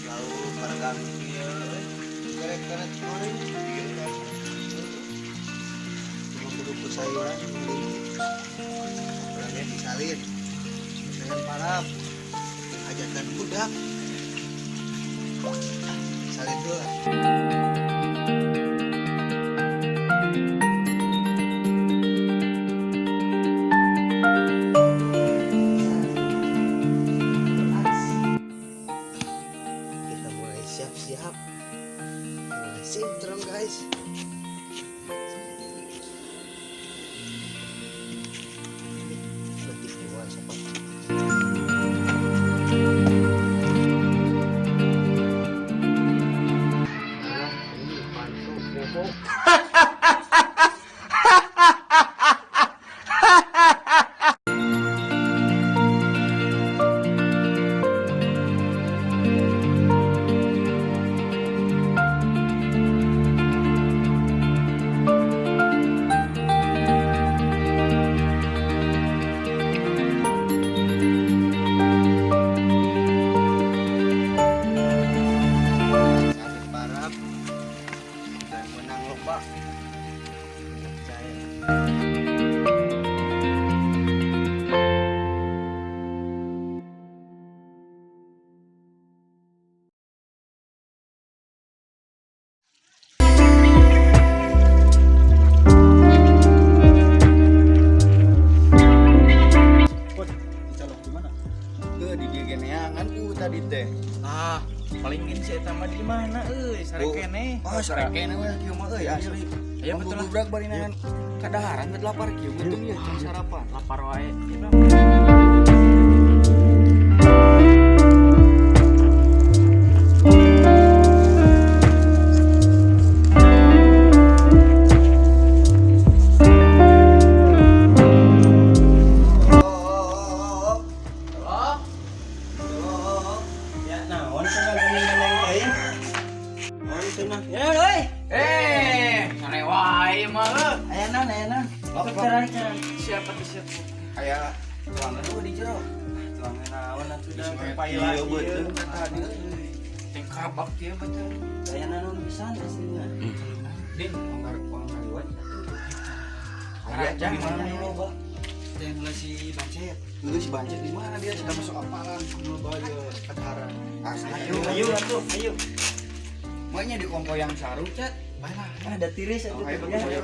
Lalu barang keret-keret goreng. Cuma kudu ku sayuran orangnya disalin dengan paraf hajatan budak. Ah, salin dulu lah. Kita mulai siap-siap, mulai sintrong, guys. Letik dua siapa. Ini bantu bobo. Sakit parah dan menang lomba percaya. Pun, dicolok di mana? Tuh di dieu geneangan ku tadi teh. Ah, paling si eta mah di mana euy, sare Oh. keneh. Oh, sare keneh we kieu mah euy asli. Aya betul lah. Bubrak bari nahan kadaharan bet lapar kieu beuteung ieu can sarapan. Lapar wae. Oh, oh, Ya naon cenah geuning teuing. oh, cenah. Ya, euy. Eh, sare wae mah euy. Aya naon, aya naon? Lop, lop. Siapa tuh siapa? Aya tuangan tuh di jero. Tuangan naon atuh da Geus papai kieu lagi. beuteung teh tadi euy. Teng kabak kieu betul. Aya naon pisan aslinya. Din, onggar onggar liwat. Aya Aya di mana mana loba? Yang si Bancet. Lu si Bancet di mana dia sudah masuk apalan loba ieu kadaharan. Asli. Ayo, ayo atuh, ayo. Makanya di kompor yang saru, Cet. Baiklah. Ada tiris atuh. Oh, ayo, ya. ayo.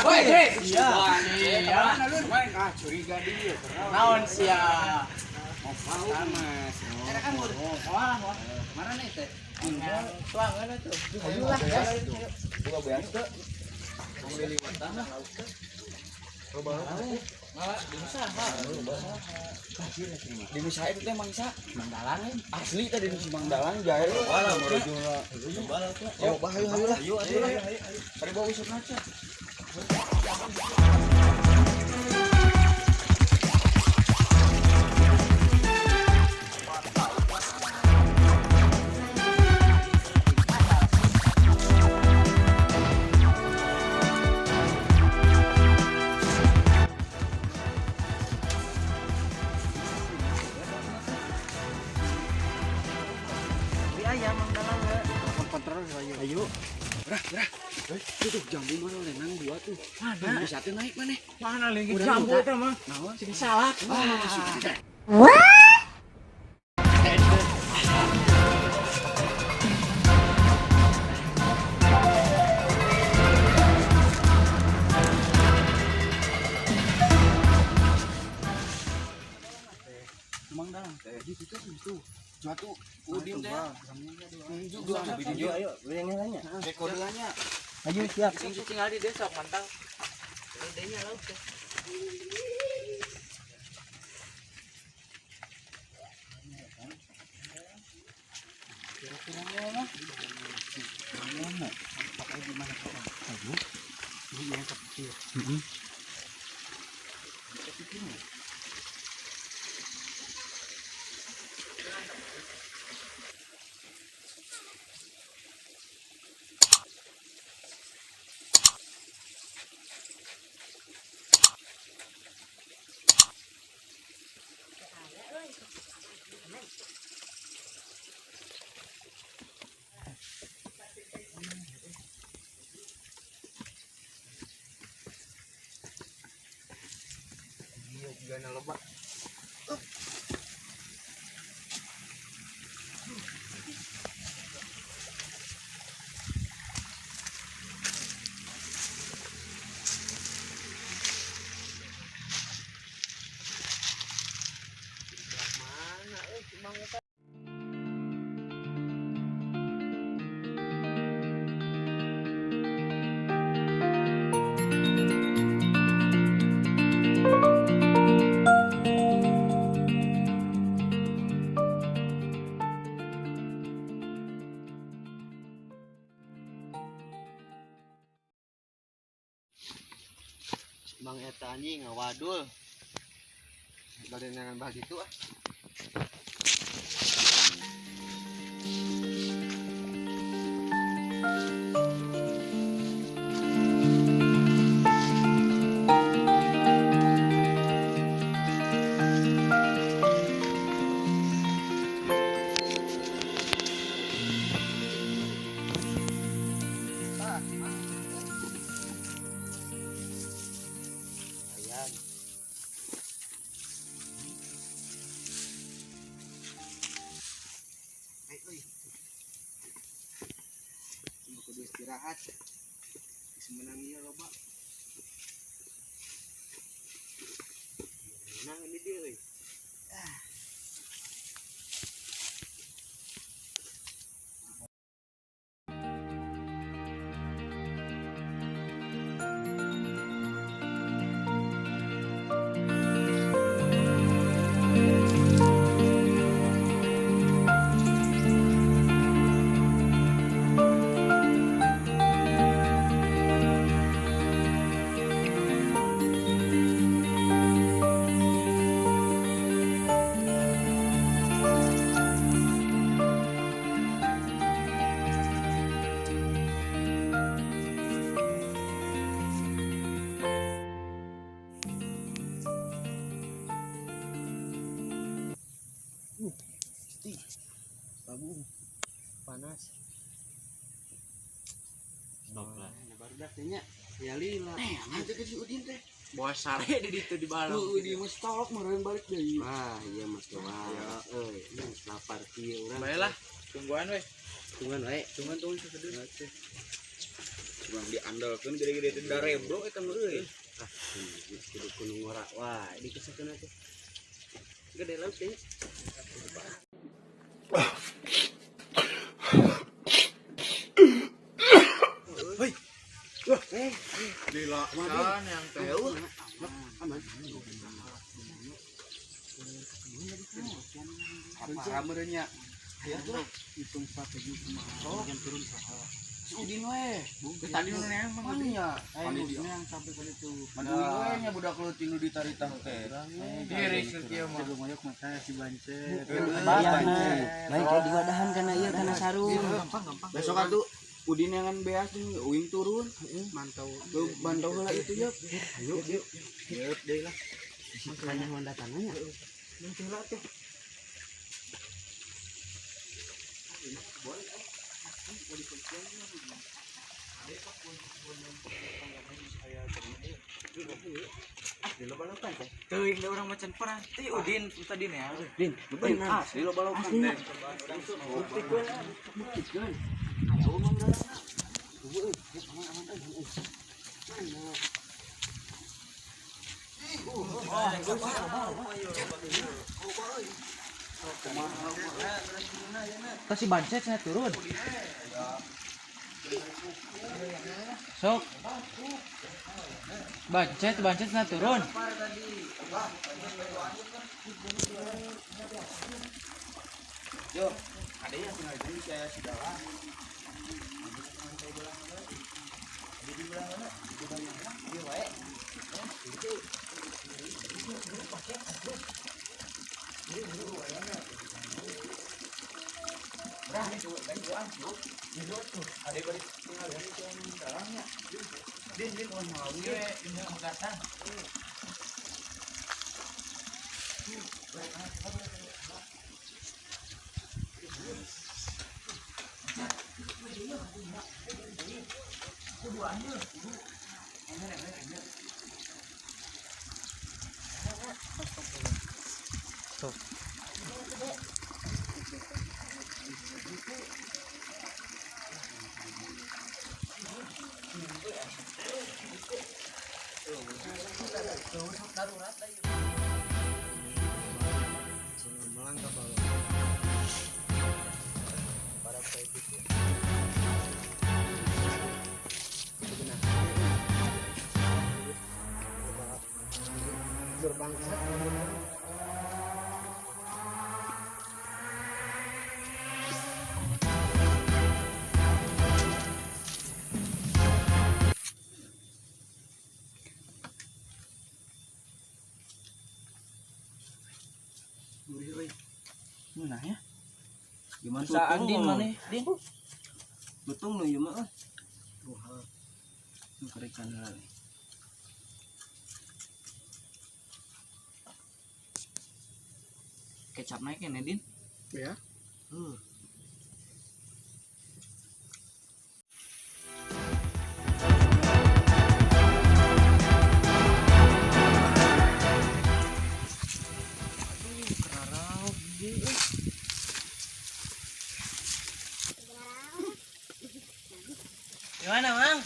Woi, hei. Iya. Iya. Ah, curiga dia. Naon sia? Mau mas. Enak kan, Bur? Wah, wah. Kemana nih teh? Tuangan atuh. Ayo lah, buka beas teu. Mau beli liwatan lah. Coba Malah di usaha. di nusa itu teh mangsa Mang Dalang euy. asli teh di nusa Mang Dalang jahe lu. Wala merujuna. Oh, bah ayo ayo lah. Ayo atuh lah. Tadi bawa usut aja. Beli ayam Mang Dalang ya. Kontrol ayo. Ayo. Berah, berah. Eh, tuh jambu mana lenang dua tuh. Mana? Bisa tuh naik mana? Mana lagi Udah, jambu udah. eta mah? Naon? Sing salak. Ah, sudah. Mang Dalang teh gitu. Tuh. Jatuh Udin teh. Ayo ayo, nanya. Rekodeannya. Ayo siap. Sing tinggal di desa mantap. Gedenya laut teh. Mang eta anjing ngawadul. Bade neangan bah ditu ah. Kudu istirahat. Geus meunang ieu loba. Menang ini dia euy. Babu panas. Stop lah. Barudak teh nya. Ya lila. Nanti ke si Udin teh. Bawa sare di ditu di balong. Tuh Udin mah stolok meureun balik deui. Wah, iya Mas Doa. Euy, lapar kieu urang. Baiklah, tungguan weh. Tungguan wae. Tungguan tungguan sesedeuh. Cuma diandalkeun gede-gede teh darebro eta mah euy. Ah, kudu kudu ngora. Wah, ini kesakeun teh. Gede laut teh. Lila Kan yang teh Aman. Apa meureun nya? Aya tuh. Hitung strategi kumaha. Yang turun saha. Si Udin we. Tadi nu neang mah Mana nya? Ayo Udin yang sampai ke itu. Udin we nya budak leutik nu ditaritah teh. Tiris kieu mah. Sebelum mayok mata si bancet. Bancet. Baik kayak diwadahan karena iya karena sarung. Gampang gampang. Besok atuh Udin yang beas jeung uing turun. Mantau. Lu bantau heula itu ya. Ayo, yuk. Yeup deui lah. Makanya mandatannya. Nanti heula teh. Teuing da urang macan perang. Teh Udin tadi nih. Din, Bener asli lo balokan teh. Buktikan. Buktikan. Ayo mang dalam. Euy, aman aman euy. Mana? Kasih bancet cenah turun. Sok. Bancet bancet cenah turun. Yo, ada yang tinggal di saya sudah lah. Melangkah bawah. Para itu. Berbangsa. Mana ya? Gimana Saan din maneh, Din? Betung nu ieu mah euy. Nu kerikan heula. Kecap naik ya, Din? Ya. Gimana, Mang?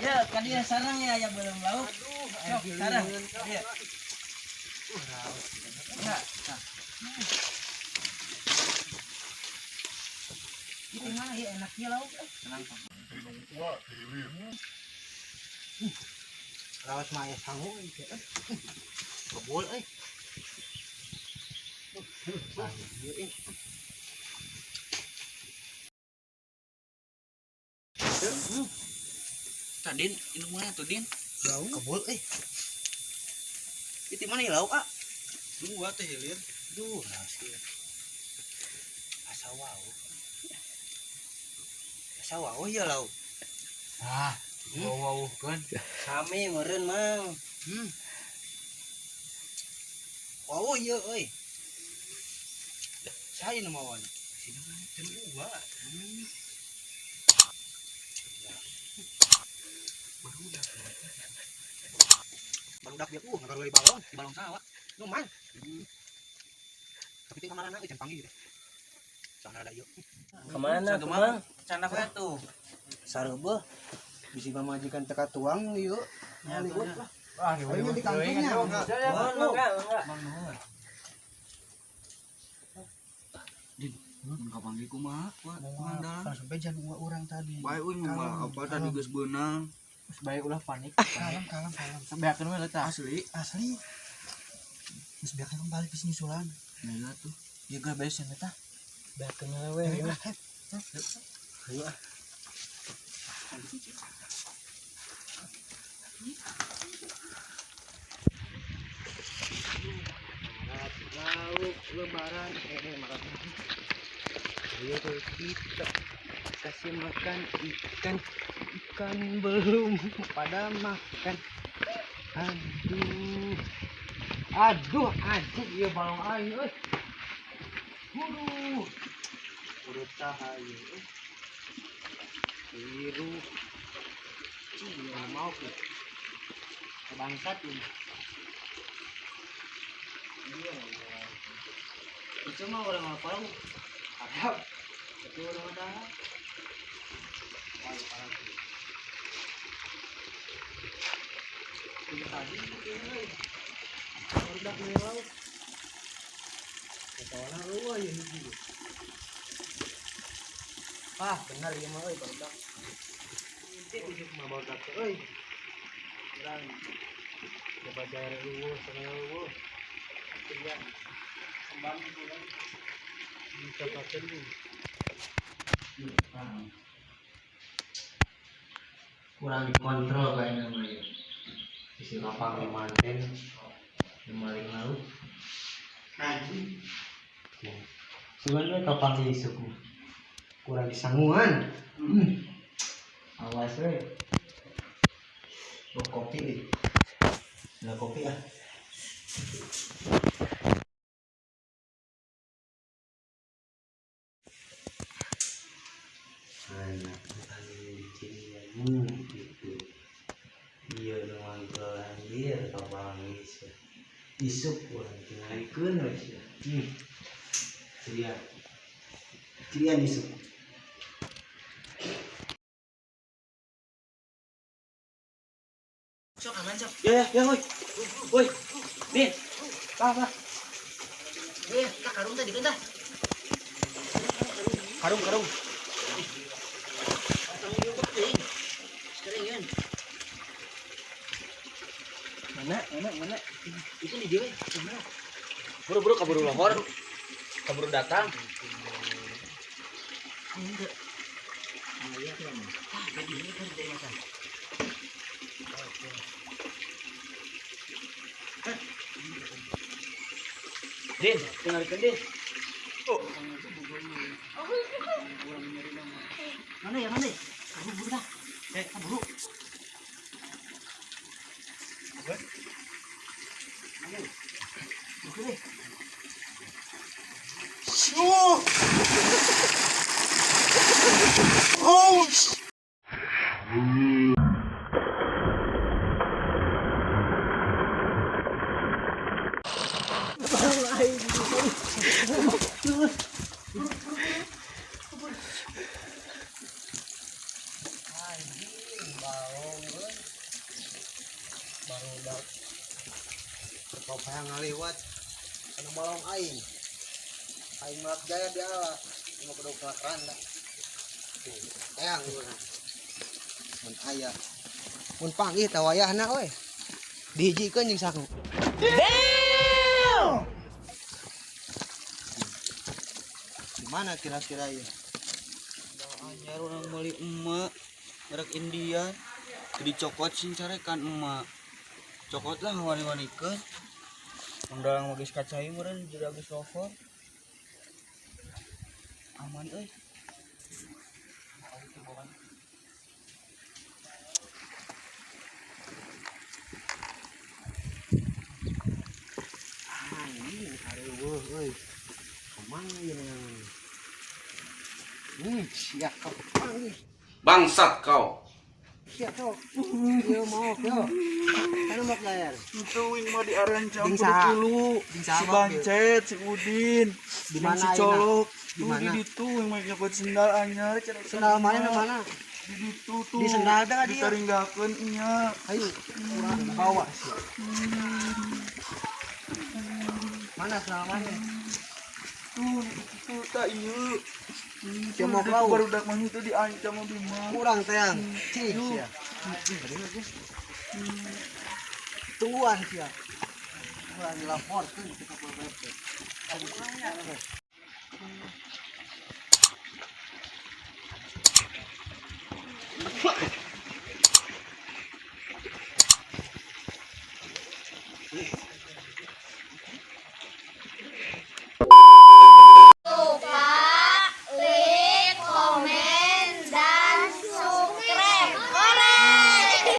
Ya, kan dia sarang ya, ya belum lauk. Sok, sarang. Iya. Enggak. Itu mah ya enaknya lauk. Rawas mah aya sangu euy teh. Kebul euy. Sangu ieu euy. Tah, Din, ini mana tuh, Din? Jauh. Kebul euy. Itu mana ya lauk ah? Dua teh hilir. Duh, raos ieu. Asa wau. Asa wau ya lauk. Ah, wow kan. Sami meureun, Mang. Wau ieu euy. Saya nu mawana. Sini mah teu uwa. Barudak dia ngagaleuy balong, Di balong sawah. Nu mang. Tapi teh kamarana euy can panggil teh. Sana ada ieu. Kemana, tuh, Mang? Canda we tuh. Sareubeeh. Bisi pamajikan teka tuang ieu. Ngaliwet lah. Ah, Aing di kantongnya. Mohon, mangga, mangga. Mang nuhun. Din, mun kapanggih kumaha? Kumaha dalam? Langsung bejan uang orang tadi. Bae euy mah apa tadi geus beunang. Baik ulah panik. Kalem kalem kalem. Beakeun we letak. Asli. Asli. Terus biarkan kembali ke sini sulan. Nah, iya tuh. Ya gak beres ya tah. Beakeun we. Ayo ah. Ayo ah. Lauk lebaran makan. Ayo tuh kita kasih makan ikan. Ikan belum pada makan. Aduh. Aduh, anjing ieu balong aing euy. Waduh. Urut saha ieu euy. Biru. Cing, mau ki. Bangsat ini. Itu mah orang apa? Ada. Tapi orang ada. Wah, parah. Ini tadi ini, euy. Barudak laut. Soalnya eueuh ieu hiji. Ah, bener ieu mah euy barudak. Intip isuk mah barudak teh euy. Urang coba jair eueuh sana eueuh. Tiga. Kembang urang. Dicapakeun bu. Kurang dikontrol kayaknya mah ya. Isi lapang manten maling laut. Sebenarnya kapan isuk kurang disanguan. Awas we. Bawa kopi deh. Nggak kopi ah. Anak anu di sini gitu. Iya ngontrol anjir kapan isuk. Isuk kurang tingalikeun we sia. Ceria. Ceria isuk. Sok aman sok. Ya ya ya woi. Woi. Din. Apa? Eh, kak karung tadi kan dah. Karung karung. Sekarang Mana mana mana. Itu di dewe. Mana? Buru-buru kaburu lohor. Kaburu datang. Enggak. Ah, jadi ini kan dari makan. Din, tingalikeun Din. Mana ya mana? Buru buru dah. Eh, buru. Mana? Buru deh. Barudak hayang ngaliwat anu balong aing. Aing melak jaya di ala, mau kudu kelakeran dah. Tuh, hayang urang. Mun aya. Mun panggih tah wayahna we. Dihijikeun jeung saku. Damn! Gimana kira-kira ya? Anyar urang meuli emak merek India. Dicokot sing carekan emak. Cokot lah wani-wanikeun. Undang geus kacai meureun jadi geus lofor. Aman euy. Anjing, areueuh euy. Kemana ieu neangan? Sia kapanggih. Bangsat kau. Sia kau. Ieu mau yo. Anu mak layar. Itu wing mah diarancam Jeung saha? kudu Jeung saha si mah, Bancet, si Udin, Di jeung mana si ayeuna? Colok. Di Tuh mana? di ditu wing mah nyokot sendal anyar cenah. Sendal mana di mana? Di ditu tuh. Di sendal dah dia. Ditaringgakeun nya. Ayo, urang bawa sia. Mana sendal mana? Tuh, itu tak ieu. Sia mau Itu kau. barudak mah itu diancam sama Bima. Kurang teang. Cih sia. Tungguan sia. Urang dilaporkeun ke Satpol PP.